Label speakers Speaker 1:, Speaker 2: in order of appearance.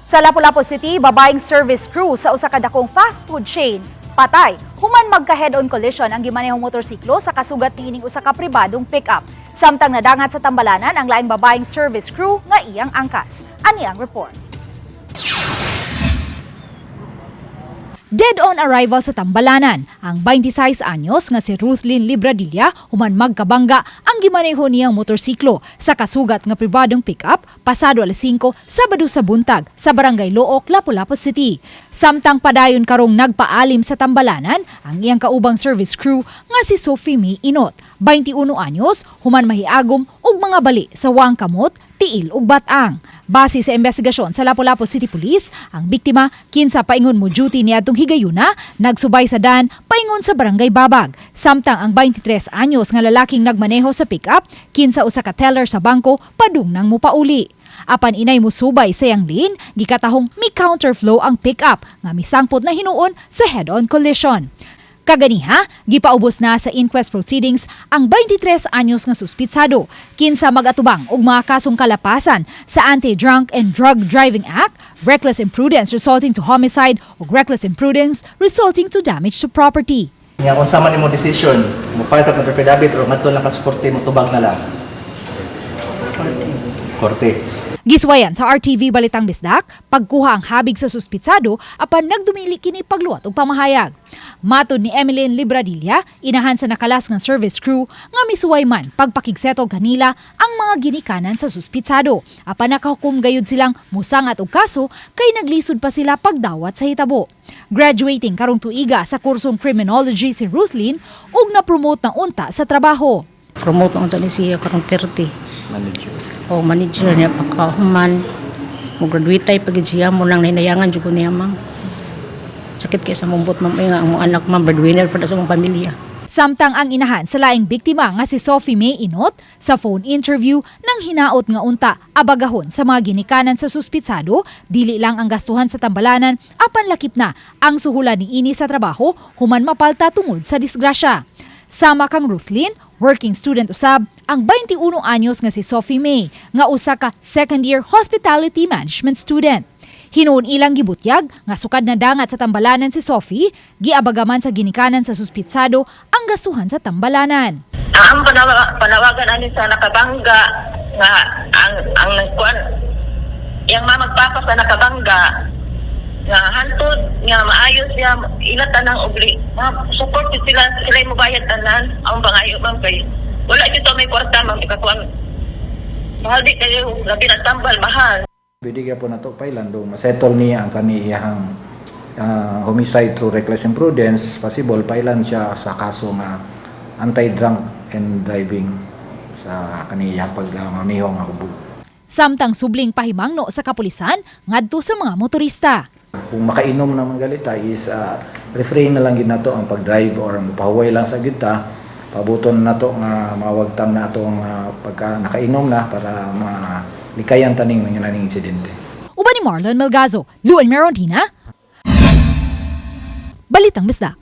Speaker 1: Sa Lapu-Lapu City, babaeng service crew sa usa ka dakong fast food chain patay human magka head-on collision ang gimanehong motorsiklo sa kasugat niining usa ka pribadong pickup. Samtang nadangat sa tambalanan ang laing babaeng service crew nga iyang angkas. Ani ang report. Dead on arrival sa tambalanan, ang 26 anyos nga si Ruthlyn Libradilla human magkabangga ang gimaneho niyang motorsiklo sa kasugat nga pribadong pickup pasado alas 5 Sabado sa buntag sa Barangay Looc, Lapu-Lapu City. Samtang padayon karong nagpaalim sa tambalanan ang iyang kaubang service crew nga si Sophie May Inot, 21 anyos, human mahiagom og mga bali sa wang kamot, tiil ug batang. Base sa investigasyon sa Lapu-Lapu City Police, ang biktima kinsa paingon mo duty niadtong higayuna, nagsubay sa dan paingon sa Barangay Babag. Samtang ang 23 anyos nga lalaking nagmaneho sa pickup, kinsa usa ka teller sa bangko padung nang mupauli. Apan inay musubay sa iyang lane, gikatahong mi counterflow ang pickup nga misangpot na hinuon sa head-on collision. Kaganiha, gipaubos na sa inquest proceedings ang 23 anyos nga suspitsado, kinsa magatubang og mga kasong kalapasan sa Anti-Drunk and Drug Driving Act, reckless imprudence resulting to homicide ug reckless imprudence resulting to damage to property.
Speaker 2: Nga kung sa man nimo decision, mo file ka counter affidavit or ngadto lang ka sa korte, mo tubag na lang? Korte.
Speaker 1: Giswayan sa RTV Balitang Bisdak, pagkuha ang habig sa suspitsado apan nagdumili kini pagluwat og pamahayag. Matod ni Emeline Libradilla, inahan sa nakalas nga service crew nga misuway man pagpakigsettle kanila ang mga ginikanan sa suspitsado. Apan nakahukom gayud silang musangat og kaso kay naglisod pa sila pagdawat sa hitabo. Graduating karong tuiga sa kursong criminology si Ruthlyn ug na-promote na unta sa trabaho.
Speaker 3: Promote ang ni siya karong 30.
Speaker 2: Manager.
Speaker 3: O manager niya pagkahuman. Mo graduate tay pag siya mo nang nahinayangan jud ko niya, ma'am. Sakit kay sa mumbot, ma'am, ay nga ang mong anak, ma'am, breadwinner para sa mong pamilya.
Speaker 1: Samtang ang inahan sa laing biktima nga si Sophie May Inot sa phone interview nang hinaot nga unta abagahon sa mga ginikanan sa suspitsado, dili lang ang gastuhan sa tambalanan apan lakip na ang suhulan ni ini sa trabaho human mapalta tungod sa disgrasya. Sama kang Ruthlyn, working student usab ang 21 anyos nga si Sophie May nga usa ka second year hospitality management student. Hinuon ilang gibutyag nga sukad na dangat sa tambalanan si Sophie, giabagaman sa ginikanan sa suspitsado ang gastuhan sa tambalanan.
Speaker 4: Ang panawagan ani sa nakabangga nga ang kuan yang mamagpapa sa nakabangga nga hantod nga maayo siya ila tanang obli nga support jud sila, sila mo bayad tanan. Ang pangayo, ma'am, kay wala dito may kwarta, ma'am, ikakuan mahal di kayo, labi na tambal mahal.
Speaker 5: Pwede ka po na to pailan do masettle niya ang kaniyang homicide through reckless imprudence, possible pailan siya sa kaso nga anti-drunk and driving sa kaniyang pagmaniho nga hubog.
Speaker 1: Samtang subling pahimangno sa kapulisan ngadto sa mga motorista.
Speaker 5: Kung makainom na mga galita is refrain na lang gid nato ang pag-drive or mapahuway lang sa gid ta, pabuton na nato nga mawagtang na atong pagka nakainom na para malikayan taning mga naning insidente.
Speaker 1: Uban ni Marlon Melgazo, Luan Merondina, Balitang Bisdak.